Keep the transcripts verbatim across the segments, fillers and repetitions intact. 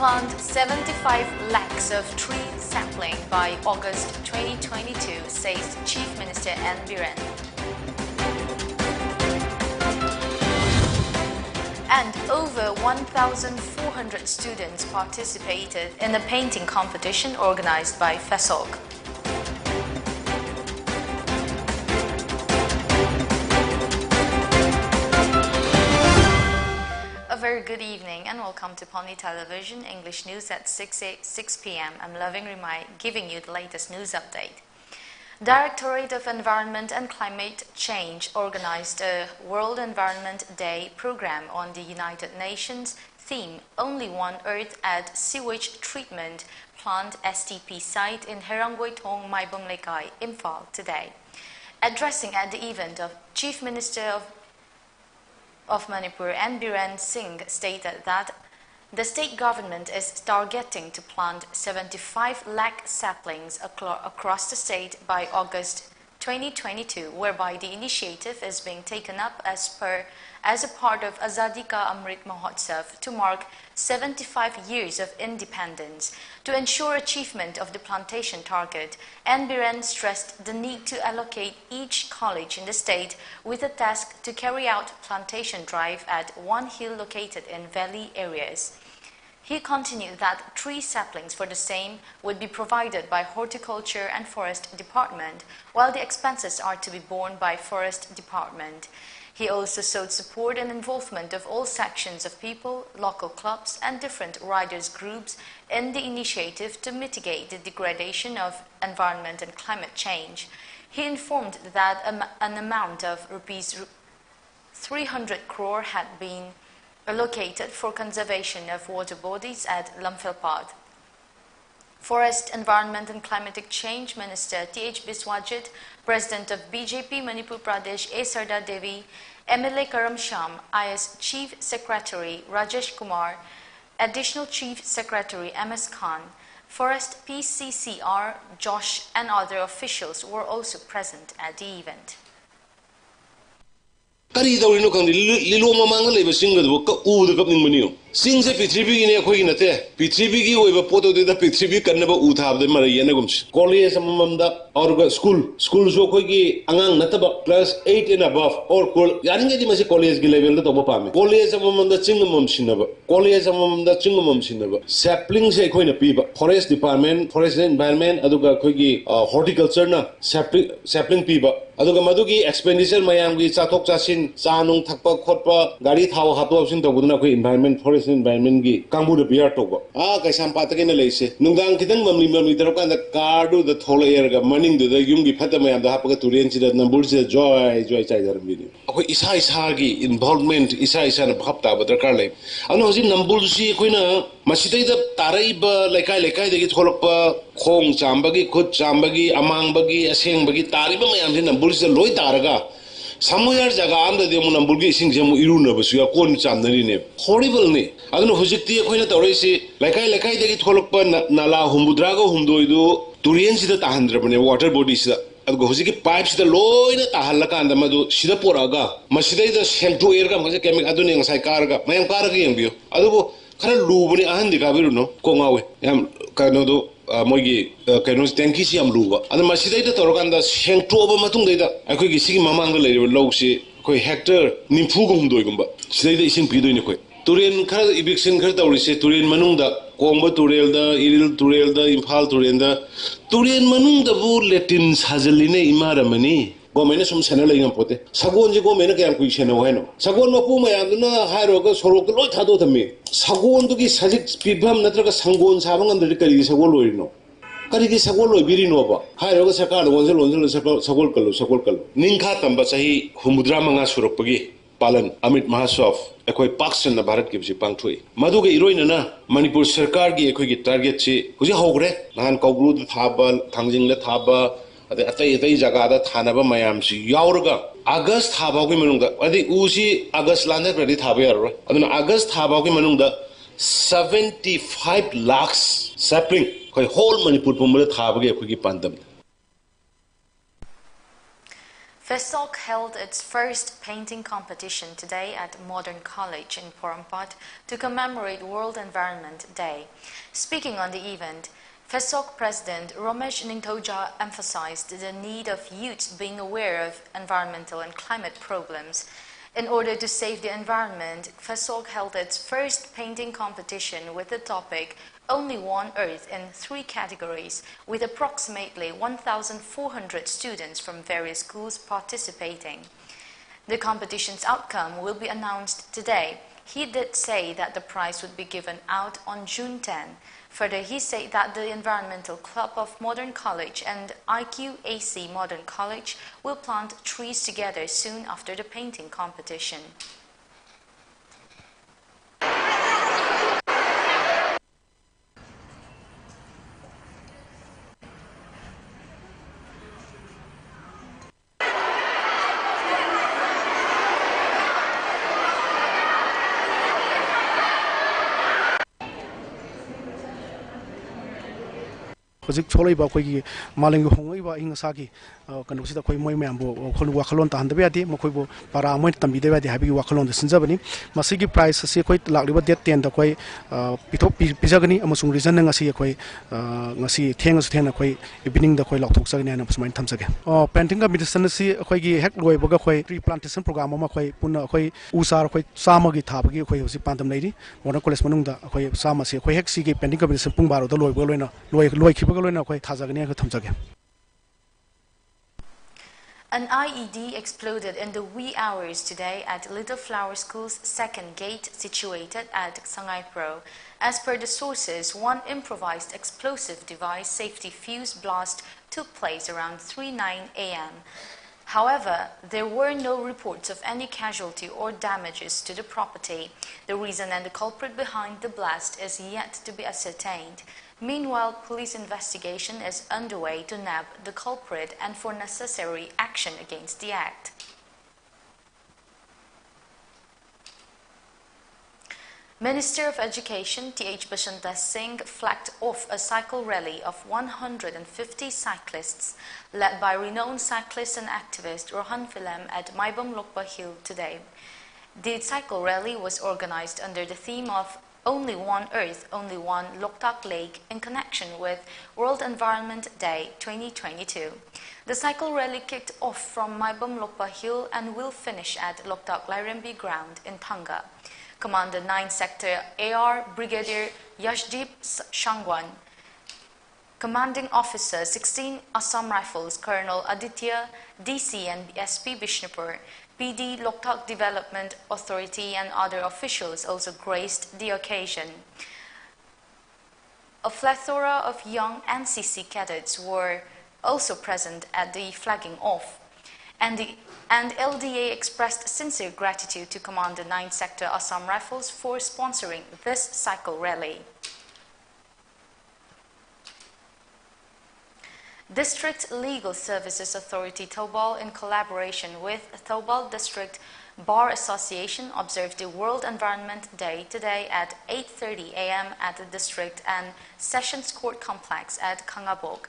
Plant seventy-five lakhs of tree sapling by August twenty twenty-two, says Chief Minister N Biren. And over one thousand four hundred students participated in a painting competition organized by FESOC. A very good evening and welcome to Pawnee Television English News at six, six p.m. I'm Loving Rimai, giving you the latest news update. Directorate of Environment and Climate Change organized a World Environment Day program on the United Nations theme Only One Earth at Sewage Treatment Plant, S T P, site in Herangoi Thong, Maibam Leikai, Imphal today. Addressing at the event, of Chief Minister of, of Manipur, N Biren Singh, stated that the state government is targeting to plant seventy-five lakh saplings aclo- across the state by August twenty twenty-two, whereby the initiative is being taken up as per as a part of Azadi Ka Amrit Mahotsav to mark seventy-five years of independence. To ensure achievement of the plantation target, N Biren stressed the need to allocate each college in the state with a task to carry out plantation drive at one hill located in valley areas. He continued that tree saplings for the same would be provided by Horticulture and Forest Department, while the expenses are to be borne by Forest Department. He also sought support and involvement of all sections of people, local clubs, and different riders groups in the initiative to mitigate the degradation of environment and climate change. He informed that am- an amount of rupees three hundred crore had been allocated for conservation of water bodies at Lamphel Path. Forest, Environment and Climatic Change Minister T H Biswajit, President of B J P Manipur Pradesh A Sarda Devi, M L A Karam Shyam, I S Chief Secretary Rajesh Kumar, Additional Chief Secretary M S Khan, Forest P C C R Josh and other officials were also present at the event. ꯀꯔꯤ ꯇꯧꯔꯤꯅꯣ ꯈꯪꯗꯦ꯫ ꯂꯤ-, ꯂꯤꯂꯣꯡ ꯃꯃꯥꯡꯗ ꯂꯩꯕ ꯆꯤꯡꯒꯗꯨꯕꯨ ꯀ-, ꯎꯕꯗ ꯀꯞꯅꯤꯡꯕꯅꯤ ꯌꯦꯡꯉꯨ꯫ ꯆꯤꯡꯁꯦ ꯄ꯭ꯔꯤꯊꯤꯕꯤꯒꯤꯅꯦ, ꯑꯩꯈꯣꯏꯒꯤ ꯅꯠꯇꯦ꯫ ꯄ꯭ꯔꯤꯊꯤꯕꯤꯒꯤ ꯑꯣꯏꯕ ꯄꯣꯠ ꯑꯗꯨꯗ ꯄ꯭ꯔꯤꯊꯤꯕꯤ ꯀꯟꯅꯕ ꯎ ꯊꯥꯕꯗ ꯃꯔꯩ ꯌꯦꯠꯅꯒꯨꯝꯁꯤ꯫ ꯀꯣꯂꯦꯖ ꯑꯃꯃꯝꯗ, ꯑꯗꯨꯒ ꯁ꯭ꯀꯨꯜ, ꯁ꯭ꯀꯨꯜꯁꯨ ꯑꯩꯈꯣꯏꯒꯤ ꯑꯉꯥꯡ ꯅꯠꯇꯕ class eight and above or ꯀꯣ-, ꯌꯥꯔꯤꯉꯩꯗꯤ ꯃꯁꯤ ꯀꯣꯂꯦꯖꯀꯤ ꯂꯦꯚꯦꯜꯗ ꯇꯧꯕ ꯄꯥꯝꯃꯤ꯫ ꯀꯣꯂꯦꯖ ꯑꯃꯃꯝꯗ ꯆꯤꯡ ꯑꯃꯃꯝ ꯁꯤꯟꯅꯕ, ꯀꯣꯂꯦꯖ ꯑꯃꯃꯝꯗ ꯆꯤꯡ ꯑꯃꯃꯝ ꯁꯤꯟꯅꯕ꯫ ꯁꯦꯞꯂꯤꯡꯁꯦ ꯑꯩꯈꯣꯏꯅ ꯄꯤꯕ, forest department, forest and environment, ꯑꯗꯨꯒ ꯑꯩꯈꯣꯏꯒꯤ, ꯑ, horticultureꯅ ꯁꯦꯞꯂꯤꯡ, ꯁꯦꯞꯂꯤꯡ ꯄꯤꯕ꯫ ꯑꯗꯨꯒ ꯃꯗꯨꯒꯤ expenditure ꯃꯌꯥꯝꯒꯤ ꯆꯥꯊꯣꯛ ꯆꯥꯁꯤꯟ, ꯆꯥ ꯅꯨꯡ ꯊꯛꯄ ꯈꯣꯠꯄ, ꯒꯥꯔꯤ ꯊꯥꯎ ꯍꯥꯞꯇꯣꯛ ꯍꯥꯞꯆꯤꯟ ꯇꯧꯕꯗꯨꯅ ꯑꯩꯈꯣꯏ environment, forest environmentꯒꯤ ꯀꯥꯡꯕꯨꯗ bear ꯇꯧꯕ꯫ ꯑꯥ, ꯀꯩꯁꯥꯝꯄꯥꯠꯇꯒꯤꯅ ꯂꯩꯁꯦ꯫ ꯅꯨꯡꯗꯥꯡ ꯈꯤꯇꯪ ꯃꯝꯂꯤ ꯃꯝꯂꯤ ꯇꯧꯔꯀꯥꯟꯗ carꯗꯨꯗ ꯊꯣꯛꯂꯛꯑꯦꯔꯒ ꯃꯅꯤꯡꯗꯨꯗ ꯌꯨꯝꯒꯤ ꯐꯠꯇ ꯃꯌꯥꯝꯗꯣ ꯍꯥꯞꯄꯒ ꯇꯨꯔꯦꯟꯁꯤꯗ, ꯅꯝꯕꯨꯜꯁꯤꯗ ꯖ꯭ꯋꯥꯏ ꯖ꯭ꯋꯥꯏ ꯆꯥꯏꯊꯔꯝꯕꯤꯅꯤ꯫ ꯑꯩꯈꯣꯏ ꯏꯁꯥ ꯏꯁꯥꯒꯤ involvement, ꯏꯁꯥ ꯏꯁꯥꯅ ꯚꯥꯞ ꯇꯥꯕ ꯗꯔꯀꯥꯔ ꯂꯩ꯫ ꯑꯗꯨꯅ ꯍꯧꯖꯤꯛ ꯅꯝꯕꯨꯜꯁꯤ ꯑꯩꯈꯣꯏꯅ ꯃꯁꯤꯗꯩꯗ ꯇꯥꯔꯛꯏꯕ ꯂꯩꯀꯥꯏ ꯂꯩꯀꯥꯏꯗꯒꯤ ꯊꯣꯛꯂꯛꯄ ꯈꯣꯡ ꯆꯥꯝꯕꯒꯤ, ꯈꯨꯠ ꯆꯥꯝꯕꯒꯤ, ꯑꯃꯥꯡꯕꯒꯤ, ꯑꯁꯦꯡꯕꯒꯤ ꯇꯥꯔꯤꯕ ꯃꯌꯥꯝꯁꯤ ꯅꯝꯕꯨꯜꯁꯤꯗ ꯂꯣꯏ ꯇꯥꯔꯒ somewhere ꯖꯒꯥ ꯑꯝꯗꯗꯤ ꯑꯃꯨꯛ ꯅꯝꯕꯨꯜꯒꯤ ꯏꯁꯤꯡꯁꯦ ꯑꯃꯨꯛ ꯏꯔꯨꯅꯕꯁꯨ ꯌꯥꯎ, ꯀꯣꯟ ꯆꯥꯝꯅꯔꯤꯅꯦꯕ꯫ Horribleꯅꯤ꯫ ꯑꯗꯨꯅ ꯍꯧꯖꯤꯛꯇꯤ ꯑꯩꯈꯣꯏꯅ ꯇꯧꯔꯛꯏꯁꯤ ꯂꯩꯀꯥꯏ ꯂꯩꯀꯥꯏꯗꯒꯤ ꯊꯣꯛꯂꯛꯄ ꯅ-, ꯅꯂꯥ ꯍꯨꯝꯐꯨꯇꯔꯥꯒ ꯍꯨꯝꯗꯣꯏꯗꯨ ꯇꯨꯔꯦꯟꯁꯤꯗ ꯇꯥꯍꯟꯗ꯭ꯔꯕꯅꯦꯕ, water bodyꯁꯤꯗ꯫ ꯑꯗꯨꯒ ꯍꯧꯖꯤꯛꯀꯤ pipeꯁꯤꯗ ꯂꯣꯏꯅ ꯇꯥꯍꯜꯂꯀꯥꯟꯗ ꯃꯗꯨ ꯁꯤꯗ ꯄꯣꯔꯛꯑꯒ ꯃꯁꯤꯗꯩꯗ ꯁꯦꯡꯗꯣꯛꯑꯦꯔꯒ ꯑꯃꯨꯛꯀ ꯀꯦꯃꯤ-, ꯑꯗꯨꯅꯦ ꯉꯁꯥꯏ ꯀꯥꯔꯒ, ꯃꯌꯥꯝ ꯀꯥꯔꯒ ꯌꯦꯡꯕꯤꯌꯨ꯫ ꯑꯗꯨꯕꯨ ꯈꯔ ꯂꯨꯕꯅꯤ, ꯑꯍꯟꯗꯤ ꯀꯥꯕꯤꯔꯨꯅꯨ, ꯀꯣꯛ ꯉꯥꯎꯋꯤ꯫ ꯌꯥꯝ ꯀꯩꯅꯣꯗꯣ, ꯑ, ꯃꯣꯏꯒꯤ, ꯑ, ꯀꯩꯅꯣꯁꯤ, tankiꯁꯤ ꯌꯥꯝ ꯂꯨꯕ꯫ ꯑꯗꯨ ꯃꯁꯤꯗꯩꯗ ꯇꯧꯔꯀꯥꯟꯗ ꯁꯦꯡꯇꯣꯛꯑꯕ ꯃꯇꯨꯡꯗꯩꯗ ꯑꯩꯈꯣꯏꯒꯤ ꯁꯤꯒꯤ ꯃꯃꯥꯡꯗ ꯂꯩꯔꯤꯕ ꯂꯧꯁꯤ ꯑꯩꯈꯣꯏ hectare ꯅꯤꯐꯨꯒ ꯍꯨꯝꯗꯣꯏꯒꯨꯝꯕ ꯁꯤꯗꯩꯗ ꯏꯁꯤꯡ ꯄꯤꯗꯣꯏꯅꯤ ꯑꯩꯈꯣꯏ꯫ ꯇꯨꯔꯦꯟ ꯈꯔ eviction ꯈꯔ ꯇꯧꯔꯤꯁꯦ, ꯇꯨꯔꯦꯟ ꯃꯅꯨꯡꯗ, ꯀꯣꯡꯕ ꯇꯨꯔꯦꯜꯗ, ꯏꯔꯤꯜ ꯇꯨꯔꯦꯜꯗ, ꯏꯝꯐꯥꯜ ꯇꯨꯔꯦꯜꯗ, ꯇꯨꯔꯦꯟ ꯃꯅꯨꯡꯗꯕꯨ latrine ꯁꯥꯖꯤꯜꯂꯤꯅꯦ ꯏꯃꯥ ꯔꯃꯅꯤ꯫ Governmentꯅ ꯁꯨꯝ ꯁꯦꯟꯅ ꯂꯩ ꯉꯝꯄꯣꯠꯇꯦ꯫ ꯁꯒꯣꯜꯁꯦ governmentꯅ ꯀꯌꯥꯝ ꯀꯨꯏ ꯁꯦꯟꯅꯧ ꯍꯥꯏꯅꯣ? ꯁꯒꯣꯜ ꯃꯄꯨ ꯃꯌꯥꯝꯗꯨꯅ ꯍꯥꯏꯔꯨꯔꯒ ꯁꯣꯔꯣꯛꯇ ꯂꯣꯏ ꯊꯥꯗꯣꯛꯑ ꯊꯝꯃꯤ꯫ ꯁꯒꯣꯜꯗꯨꯒꯤ ꯁꯖꯤꯛ ꯄꯤꯐꯝ ꯅꯠꯇ꯭ꯔꯒ ꯁꯪꯒꯣꯜ ꯁꯥꯕ ꯉꯝꯗ꯭ꯔꯗꯤ ꯀꯔꯤꯒꯤ ꯁꯒꯣꯜ ꯂꯣꯏꯔꯤꯅꯣ? ꯀꯔꯤꯒꯤ ꯁꯒꯣꯜ ꯂꯣꯏꯕꯤꯔꯤꯅꯣꯕ? ꯍꯥꯏꯔꯨꯔꯒ ꯁꯔꯀꯥꯔꯗ ꯑꯣꯟꯁꯤꯜ ꯑꯣꯟꯁꯤꯜꯂ ꯁꯔꯀꯥꯔ ꯁꯒꯣꯜ ꯀꯜꯂꯨ, ꯁꯒꯣꯜ ꯀꯜꯂꯨ꯫ ꯅꯤꯡꯈꯥ ꯇꯝꯕ ꯆꯍꯤ ꯍꯨꯝꯐꯨꯇꯔꯥ ꯃꯉꯥ ꯁꯨꯔꯛꯄꯒꯤ ꯄꯥꯂꯟ ꯑꯃ꯭ꯔꯤꯠ ꯃꯍꯣꯠꯁꯕ ꯑꯩꯈꯣꯏ ꯄꯥꯛ ꯁꯟꯅ ꯚꯥꯔꯠꯀꯤ ꯍꯧꯖꯤꯛ ꯄꯥꯡꯊꯣꯛꯏ꯫ ꯃꯗꯨꯒ ꯏꯔꯣꯏꯅꯅ ꯃꯅꯤꯄꯨꯔ ꯁꯔꯀꯥꯔꯒꯤ ꯑꯩꯈꯣꯏꯒꯤ targetꯁꯤ ꯍꯧꯖꯤꯛ ꯍꯧꯈ꯭ꯔꯦ꯫ ꯅꯍꯥꯟ ꯀꯧꯕ꯭ꯔꯨꯗ ꯊꯥꯕ, ꯊꯥꯡꯖꯤꯡꯗ ꯊꯥꯕ, ꯑꯗꯩ ꯑꯇꯩ ꯑꯇꯩ ꯖꯒꯥꯗ ꯊꯥꯅꯕ ꯃꯌꯥꯝꯁꯤ ꯌꯥꯎꯔꯒ August ꯊꯥ ꯐꯥꯎꯒꯤ ꯃꯅꯨꯡꯗ, ꯍꯥꯏꯗꯤ ꯎꯁꯤ August ꯂꯥꯟꯊꯈ꯭ꯔꯗꯤ ꯊꯥꯕ ꯌꯥꯔꯔꯣꯏ, ꯑꯗꯨꯅ August ꯊꯥ ꯐꯥꯎꯒꯤ ꯃꯅꯨꯡꯗ seventy five lakhs sapling ꯑꯩꯈꯣꯏ whole ꯃꯅꯤꯄꯨꯔ ꯄꯨꯝꯕꯗ ꯊꯥꯕꯒꯤ ꯑꯩꯈꯣꯏꯒꯤ ꯄꯥꯟꯗꯝꯅꯤ꯫ PHESOC held its first painting competition today at Modern College in Porompat to commemorate World Environment Day. Speaking on the event, PHESOC President Romesh Ningthouja emphasized the need of youths being aware of environmental and climate problems. In order to save the environment, PHESOC held its first painting competition with the topic Only One Earth in three categories, with approximately one thousand four hundred students from various schools participating. The competition's outcome will be announced today. He did say that the prize would be given out on June ten. Further, he said that the Environmental Club of Modern College and I Q A C Modern College will plant trees together soon after the painting competition. ꯍꯧꯖꯤꯛ ꯊꯣꯛꯂꯛꯏꯕ ꯑꯩꯈꯣꯏꯒꯤ ꯃꯥꯂꯦꯝꯒꯤ ꯍꯣꯡꯂꯛꯏꯕ ꯑꯏꯪ ꯑꯁꯥꯒꯤ, ꯑ, ꯀꯩꯅꯣꯁꯤꯗ ꯑꯩꯈꯣꯏ ꯃꯣꯏ ꯃꯌꯥꯝꯕꯨ ꯋꯥꯈꯜ, ꯋꯥꯈꯜꯂꯣꯟ ꯇꯥꯍꯟꯗꯕ ꯌꯥꯗꯦ, ꯃꯈꯣꯏꯕꯨ ꯄꯔꯥ ꯑꯃ ꯑꯣꯏꯅ ꯇꯝꯕꯤꯗꯕ ꯌꯥꯗꯦ ꯍꯥꯏꯕꯒꯤ ꯋꯥꯈꯜꯂꯣꯟꯗ ꯁꯤꯟꯖꯕꯅꯤ꯫ ꯃꯁꯤꯒꯤ prize ꯑꯁꯤ ꯑꯩꯈꯣꯏ ꯂꯥꯛꯂꯤꯕ date ten ꯗ ꯑꯩꯈꯣꯏ, ꯑ, ꯄꯤꯊꯣꯛ-, ꯄꯤ-, ꯄꯤꯖꯒꯅꯤ, ꯑꯃꯁꯨꯡ reason ꯅ ꯉꯁꯤ ꯑꯩꯈꯣꯏ, ꯑ, ꯉꯁꯤ ꯊꯦꯡꯉꯁꯨ ꯊꯦꯡꯅ ꯑꯩꯈꯣꯏ evening ꯗ ꯑꯩꯈꯣꯏ ꯂꯥꯎꯊꯣꯛꯆꯒꯅꯤ ꯍꯥꯏꯅ ꯁꯨꯃꯥꯏꯅ ꯊꯝꯖꯒꯦ꯫ ꯑ, painting competition ꯑꯁꯤ ꯑꯩꯈꯣꯏꯒꯤ ꯍꯦꯛ ꯂꯣꯏꯕꯒ ꯑꯩꯈꯣꯏ tree plantation program ꯑꯃ ꯑꯩꯈꯣꯏ ꯄꯨꯟꯅ ꯑꯩꯈꯣꯏ ꯎ ꯆꯥꯔ ꯑꯩꯈꯣꯏ ꯆꯥꯝꯃꯒꯤ ꯊꯥꯕꯒꯤ ꯑꯩꯈꯣꯏ ꯍꯧꯖꯤꯛ ꯄꯥꯟꯗꯝ ꯂꯩꯔꯤ꯫ ꯃꯣꯗꯔꯟ ꯀꯣꯂꯦꯖ ꯃꯅꯨꯡꯗ ꯑꯩꯈꯣꯏ ꯆꯥꯝꯃꯁꯤ ꯑꯩꯈꯣꯏ ꯍꯦꯛ ꯁꯤꯒꯤ painting competition ꯄꯨꯡ ꯕꯥꯔꯣꯗ ꯂꯣꯏꯕꯒ ꯂꯣꯏꯅ, ꯂꯣꯏ-, ꯂꯣꯏꯈꯤꯕꯒ ꯂꯣꯏꯅ ꯑꯩꯈꯣꯏ ꯊꯥꯖꯒꯅꯤ ꯍꯥꯏꯅ ꯊꯝꯖꯒꯦ꯫ An I E D exploded in the wee hours today at Little Flower School's second gate, situated at Sangaipro. As per the sources, one improvised explosive device safety fuse blast took place around three nine A M. However, there were no reports of any casualty or damages to the property. The reason and the culprit behind the blast is yet to be ascertained. Meanwhile, police investigation is underway to nab the culprit and for necessary action against the act. Minister of Education Th Bashanta Singh flagged off a cycle rally of one hundred fifty cyclists led by renowned cyclist and activist Rohan Philem at Maibam Lokpa Hill today. The cycle rally was organized under the theme of Only One Earth, Only One Loktak Lake in connection with World Environment Day twenty twenty-two. The cycle rally kicked off from Maibam Lokpa Hill and will finish at Loktak Lairembi ground in Thanga. Commander nine Sector A R Brigadier Yashdeep Shangwan, Commanding Officer sixteen Assam Rifles Colonel Aditya, D C and S P Bishnupur, P D Loktak Development Authority and other officials also graced the occasion. A plethora of young N C C cadets were also present at the flagging off, and the and L D A expressed sincere gratitude to Commander nine Sector Assam Rifles for sponsoring this cycle rally. District Legal Services Authority Thoubal, in collaboration with Thoubal District Bar Association, observed the World Environment Day today at eight thirty a m at the District and Sessions Court Complex at Khangabok.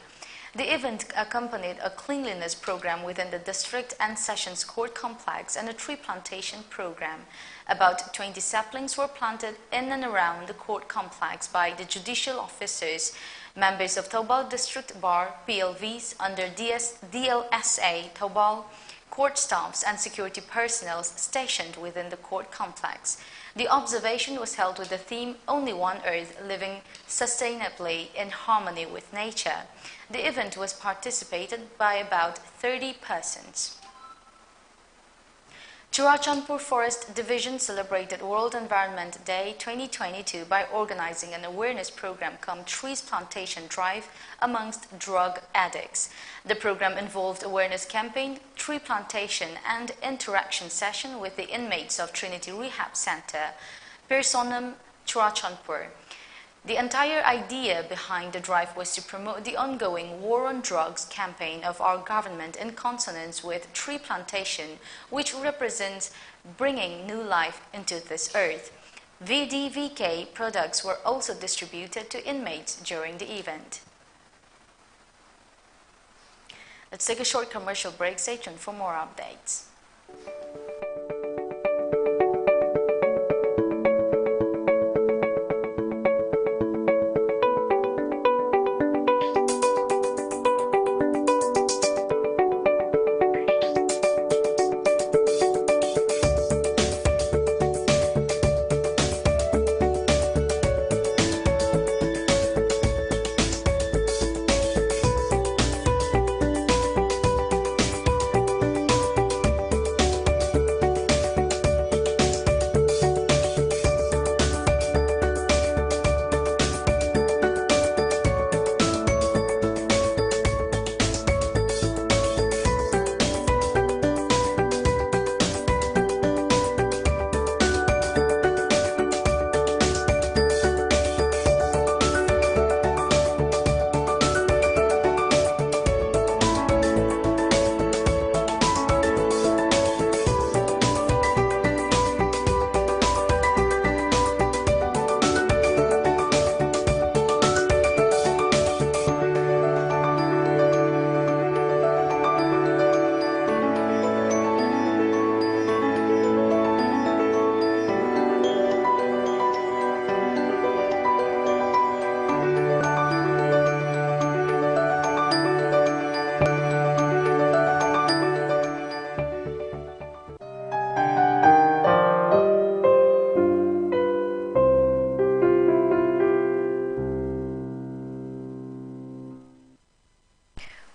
The event accompanied a cleanliness program within the District and Sessions Court Complex and a tree plantation program. About twenty saplings were planted in and around the court complex by the judicial officers, members of Thoubal District Bar, P L Vs under D S, D L S A Thoubal, court staffs and security personnel stationed within the court complex. The observation was held with the theme Only One Earth, Living Sustainably in Harmony with Nature. The event was participated by about thirty persons. Churachandpur Forest Division celebrated World Environment Day twenty twenty-two by organizing an awareness program cum trees plantation drive amongst drug addicts. The program involved awareness campaign, tree plantation and interaction session with the inmates of Trinity Rehab Center, Personam, Churachandpur. The entire idea behind the drive was to promote the ongoing war on drugs campaign of our government in consonance with tree plantation, which represents bringing new life into this earth. V D V K products were also distributed to inmates during the event. Let's take a short commercial break. Stay tuned for more updates.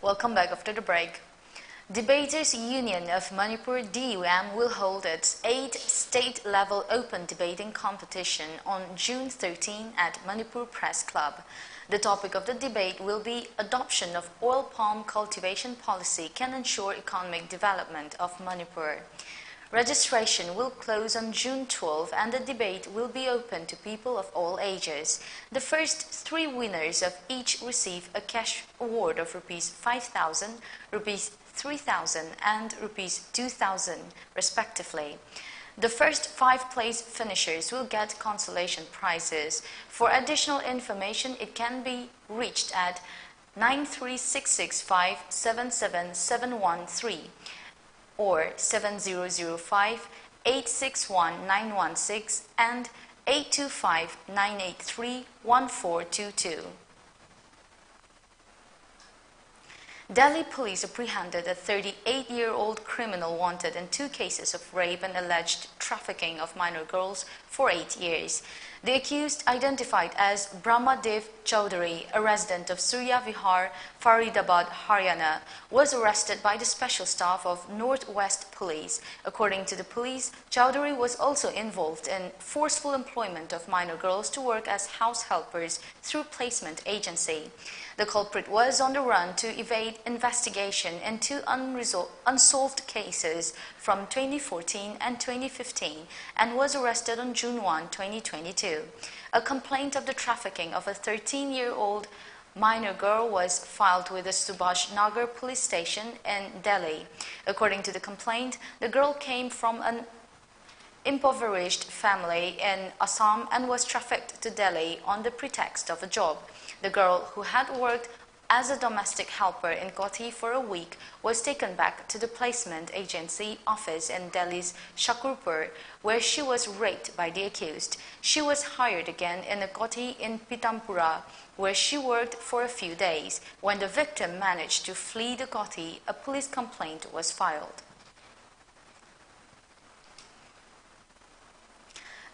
Welcome back after the break. Debaters Union of Manipur, D U M, will hold its eighth state-level open debating competition on June thirteen at Manipur Press Club. The topic of the debate will be: adoption of oil palm cultivation policy can ensure economic development of Manipur. Registration will close on June twelve and the debate will be open to people of all ages. The first three winners of each receive a cash award of rupees five thousand, rupees three thousand and rupees two thousand respectively. The first five place finishers will get consolation prizes. For additional information, it can be reached at nine three six six five seven seven seven one three or seven zero zero five eight six one nine one six and eight two five nine eight three one four two two. Delhi police apprehended a thirty-eight-year-old criminal wanted in two cases of rape and alleged trafficking of minor girls for eight years. The accused, identified as Brahmadev Chowdhury, a resident of Surya Vihar, Faridabad, Haryana, was arrested by the special staff of Northwest Police. According to the police, Chowdhury was also involved in forceful employment of minor girls to work as house helpers through placement agency. The culprit was on the run to evade investigation in two unresol- unsolved cases from twenty fourteen and twenty fifteen and was arrested on June first, twenty twenty-two. A complaint of the trafficking of a thirteen-year-old minor girl was filed with the Subhash Nagar police station in Delhi. According to the complaint, the girl came from an impoverished family in Assam and was trafficked to Delhi on the pretext of a job. The girl, who had worked as a domestic helper in Kothi for a week, was taken back to the placement agency office in Delhi's Shakarpur, where she was raped by the accused. She was hired again in a Kothi in Pitampura, where she worked for a few days. When the victim managed to flee the Kothi, a police complaint was filed.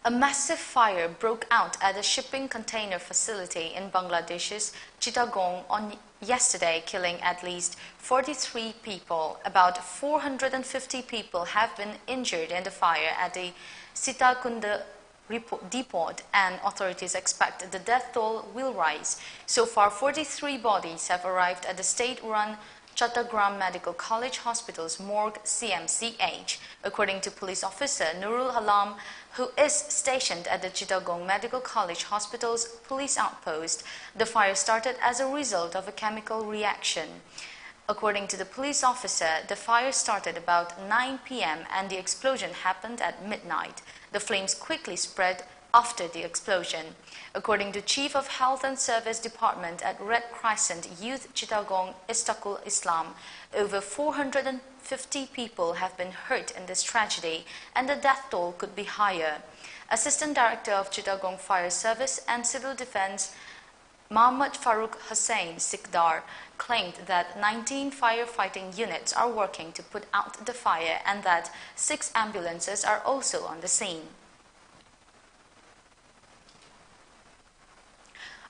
A massive fire broke out at a shipping container facility in Bangladesh's Chittagong on yesterday, killing at least forty-three people. About four hundred fifty people have been injured in the fire at the Sitakunta repo- depot, and authorities expect the death toll will rise. So far, forty-three bodies have arrived at the state-run Chattogram Medical College Hospital's morgue, C M C H. According to police officer Nurul Alam, who is stationed at the Chittagong Medical College Hospital's police outpost, the fire started as a result of a chemical reaction. According to the police officer, the fire started about nine p m and the explosion happened at midnight. The flames quickly spread after the explosion. According to Chief of Health and Service Department at Red Crescent Youth Chittagong Istakul Islam, over four hundred fifty people have been hurt in this tragedy, and the death toll could be higher. Assistant Director of Chittagong Fire Service and Civil Defense, Mohammad Farooq Hussain Sikdar, claimed that nineteen firefighting units are working to put out the fire and that six ambulances are also on the scene.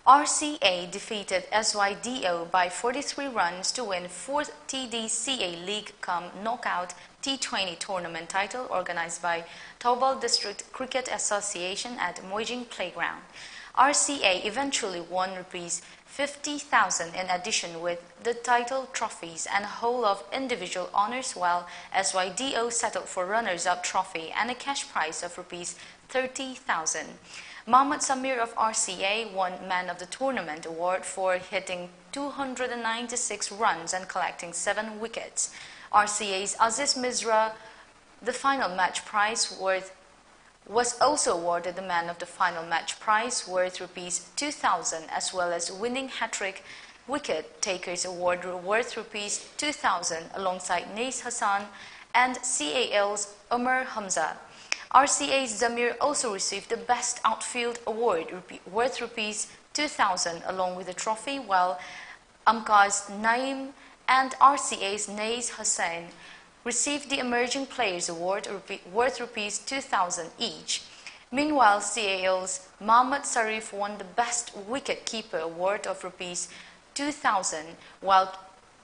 R C A defeated S Y D O by forty-three runs to win fourth T D C A League cum Knockout T twenty tournament title organized by Thoubal District Cricket Association at Moijing Playground. R C A eventually won rupees fifty thousand in addition with the title trophies and a whole of individual honors, while S Y D O settled for runners-up trophy and a cash prize of rupees thirty thousand. Mohammad Samir of R C A won Man of the Tournament award for hitting two hundred ninety-six runs and collecting seven wickets. R C A's Aziz Misra, the final match prize worth, was also awarded the Man of the Final Match prize worth rupees two thousand, as well as winning hat-trick wicket takers award worth rupees two thousand alongside Nays Hassan and C A L's Umar Hamza. R C A's Zamir also received the Best Outfield Award rupe- worth rupees two thousand along with a trophy, while Amka's Naeem and R C A's Nays Hussain received the Emerging Players Award rupe- worth rupees two thousand each. Meanwhile, C A L's Mohammad Sarif won the Best Wicket Keeper Award of rupees two thousand, while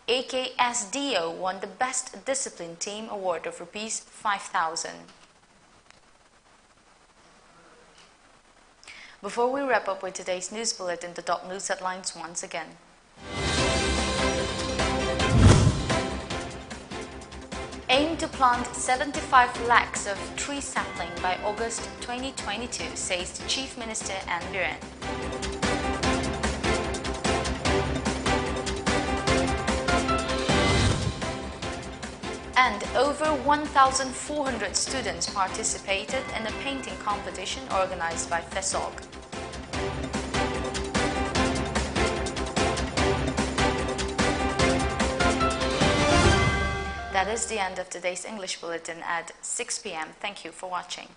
A K S D O won the Best Discipline Team Award of rupees five thousand. Before we wrap up with today's news bulletin, the top news headlines once again. Aim to plant seventy-five lakhs of tree sapling by August twenty twenty-two, says the Chief Minister N Biren. And over one thousand four hundred students participated in a painting competition organized by FESOG. That is the end of today's English bulletin at six p.m. Thank you for watching.